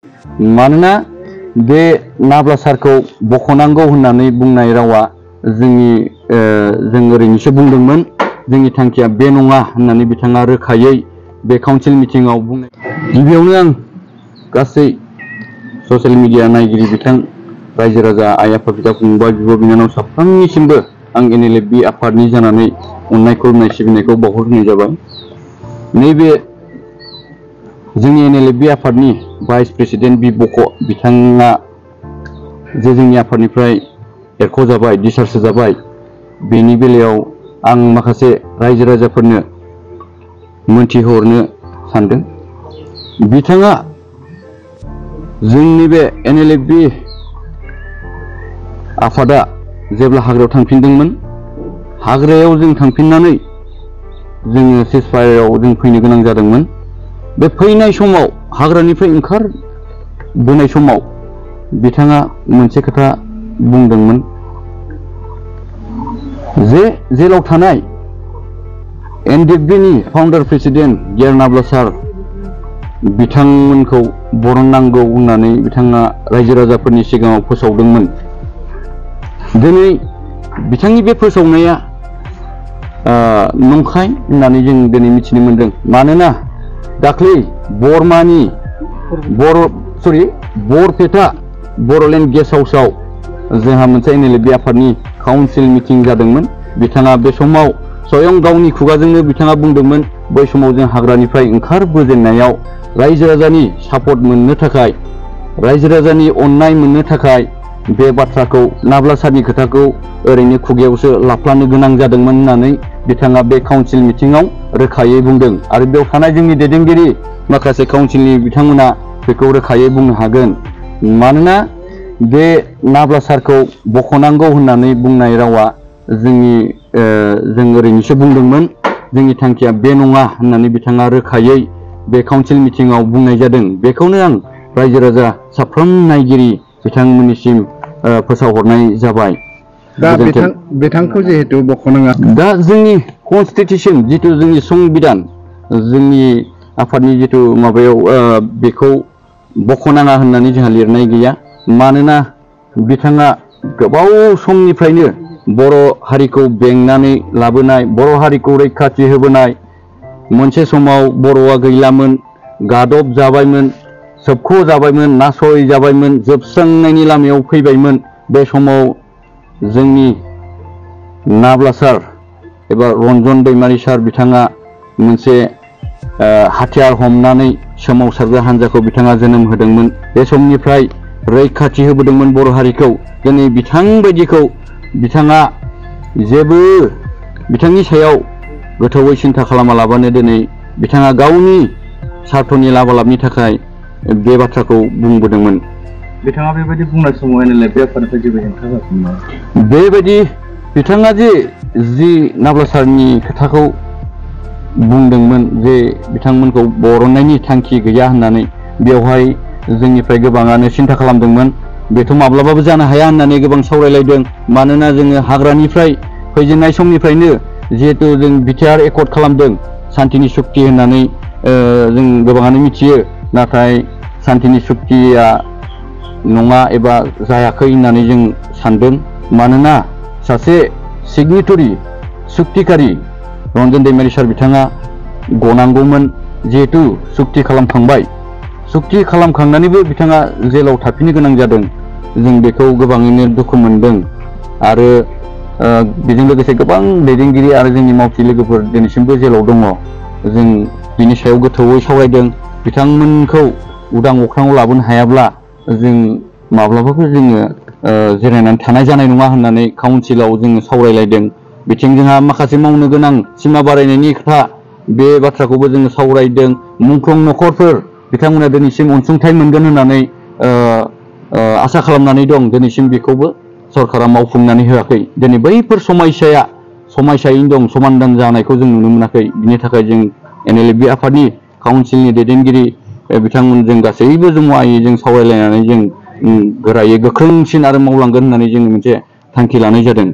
मानोना बे नाब्ला सारखौ बख'नांगौ होननानै बुंनाय रावा जों ओरैनोसो बुंदोंमोन। जोंनि थांखिया बे नङा होननानै बिथाङा रोखायै बे काउन्सिल मिटिंआव बुंनाय। गिबियावनो आं गासै ससियेल मिडिया नायगिरि बिथां रायजो राजा आइ आफा बिदा फंबाय बिब' बिनानाव साफ्रोमनिसिमबो आं NLFB आफादनि जानानै अननाय खुलुमनाय सिबिनायखौ बावहरनाय जाबाय। नैबे जोंनि NLFB आफादनि भाइस प्रेसिडेन्ट बक' बिथाङा जे जोंनि आफादनिफ्राय एरख'जाबाय डिसचार्ज होजाबाय, बेनि बेलायाव आं माखासे रायजो राजाफोरनो मोनथिहरनो सानदों। बिथाङा जोंनि बे NLFB आफादा जेब्ला हाग्रायाव थांफिनदोंमोन, हाग्रायाव जों थांफिननानै जोङो सिजफायाराव जों फैनो गोनां जादोंमोन। बे फैनाय समाव हाग्रानिफ्राय ओंखारबोनाय समाव बिथाङा मोनसे खोथा बुंदोंमोन जे जेलाव थानाय NDFB-नि फाउन्डार प्रेसिडेन्ट गियार नाब्ला सार बिथांमोनखौ बरननांगौ होननानै बिथाङा रायजो राजाफोरनि सिगाङाव फोसावदोंमोन। दिनै बिथांनि बे फोसावनाया नंखाय होननानै जों दिनै मिथिनो मोनदों। मानोना दाख्लै बरपेटा बर'लेण्ड गेस्ट हाउसआव जोंहा मोनसे NLFB आफादनि काउन्सिल मिटिं जादोंमोन। बिथाङा बे समाव स्वयं गावनि खुगाजोंनो बिथाङा बुंदोंमोन, बै समाव जों हाग्रानिफ्राय ओंखारबोजेननायाव रायजो राजानि सापर्ट मोननो थाखाय, रायजो राजानि अननाय मोननो थाखाय बे बाथ्राखौ नाब्ला सारनि खोथाखौ ओरैनो खुगायावसो लाफ्लानो गोनां जादोंमोन होननानै बिथाङा बे काउन्सिल मिटिंआव रोखायै बुंदों। आरो बेयाव थानाय जोंनि दैदेनगिरि माखासे काउन्सिलनि बिथांमोना बेखौ रोखायै बुंनो हागोन। मानोना बे नाब्ला सारखौ बख'नांगौ होननानै बुंनाय रावा जों ओरैनोसो बुंदोंमोन। जोंनि थांखिया बे नङा होननानै बिथाङा रोखायै बे काउन्सिल मिटिंआव बुंनाय जादों। बेखौनो आं रायजो राजा साफ्रोम नायगिरि बिथांमोननिसिम फोसावहरनाय जाबाय। दा बिथांखौ जिहेतु बख'नाङा, दा जोंनि कनस्टिटिउसन जिथु जोंनि संबिधान, जोंनि आफादनि जिथु माबायाव बेखौ बख'नाङा होननानै जोंहा लिरनाय गैया। मानोना बिथाङा गोबाव समनिफ्रायनो बर' हारिखौ बेंनानै लाबोनाय, बर' हारिखौ रैखाथि होबोनाय, मोनसे समाव बर'आ गैलामोन, गादब जाबायमोन, सोबख' जाबायमोन, नासय जाबायमोन, जोबस्रांनायनि लामायाव फैबायमोन। बे समाव जोंनि नाब्ला सार एबा रन्जन दैमारि सार बिथाङा मोनसे हाथियार हमनानै सोमावसारग्रा हान्जाखौ बिथाङा जोनोम होदोंमोन। बे समनिफ्राय रैखाथि होबोदोंमोन बर' हारिखौ। दिनै बिथांबायदिखौ बिथाङा जेबो बिथांनि सायाव गोथौयै सिन्था खालामालाबानो दिनै बिथाङा गावनि सार्थनि लाबा लाबनि थाखाय बे बाथ्राखौ बुंबोदोंमोन। बिथाङा बेबायदि बुंनाय समाव NLFB आफादनिफ्राय जेबो हेंथा जादोंमोन? बेबायदि बिथाङा जि नाब्ला सारनि खोथाखौ बुंदोंमोन जे बिथांमोनखौ बरननायनि थांखि गैया होननानै, बेवहाय जोंनिफ्राय गोबाङानो सिन्था खालामदोंमन। बेथ' माब्लाबाबो जानो हाया होननानै गोबां सावरायलायदों। मानोना जोङो हाग्रानिफ्राय फैजेननाय समनिफ्रायनो जिहेतु जों बिटिआर एकर्ड खालामदों, सान्तिनि सुक्ति होननानै जों गोबाङानो मिथियो। नाथाय सान्तिनि सुक्तिया नङा एबा जायाखै होननानै जों सानदों। मानोना सासे सिगनेटरि सुक्तिकारि रन्जन दैमारि सार बिथाङा गनांगौमोन। जिहेतु सुक्ति खालामखांबाय, सुक्ति खालामखांनानैबो बिथाङा जेलाव थाफिननो गोनां जादों। जों बेखौ गोबाङैनो दुखु मोनदों। आरो बेजों लोगोसे गोबां दैदेनगिरि आरो जोंनि मावथि लोगोफोर दिनैसिमबो जेलाव दङ। जों बिनि सायाव गोथौयै सावरायदों। बिथांमोनखौ उदां अख्राङाव लाबोनो हायाब्ला जों माब्लाबाबो जोङो जिरायनानै थानाय जानाय नङा होननानै काउन्सिलाव जोङो सावरायलायदों। बिथिं जोंहा माखासे मावनो गोनां सिमा बारायनायनि खोथा, बे बाथ्राखौबो जोङो सावरायदों। मुंख्लं न'खरफोर बिथांमोना दिनैसिम अनसुंथाइ मोनगोन होननानै आसा खालामनानै दं। दिनैसिम बेखौबो सरकारा मावफुंनानै होआखै। दिनै बैफोर समायसायैनो दं, समाधान जानायखौ जों नुनो मोनाखै। बिनि थाखाय जों NLFB आफादनि काउन्सिलनि दैदेनगिरि बिथांमोनजों गासैबो जमायै जों सावरायलायनानै जों गोरायै गोख्रोंसिन आरो मावलांगोन होननानै जों मोनसे थांखि लानाय जादों।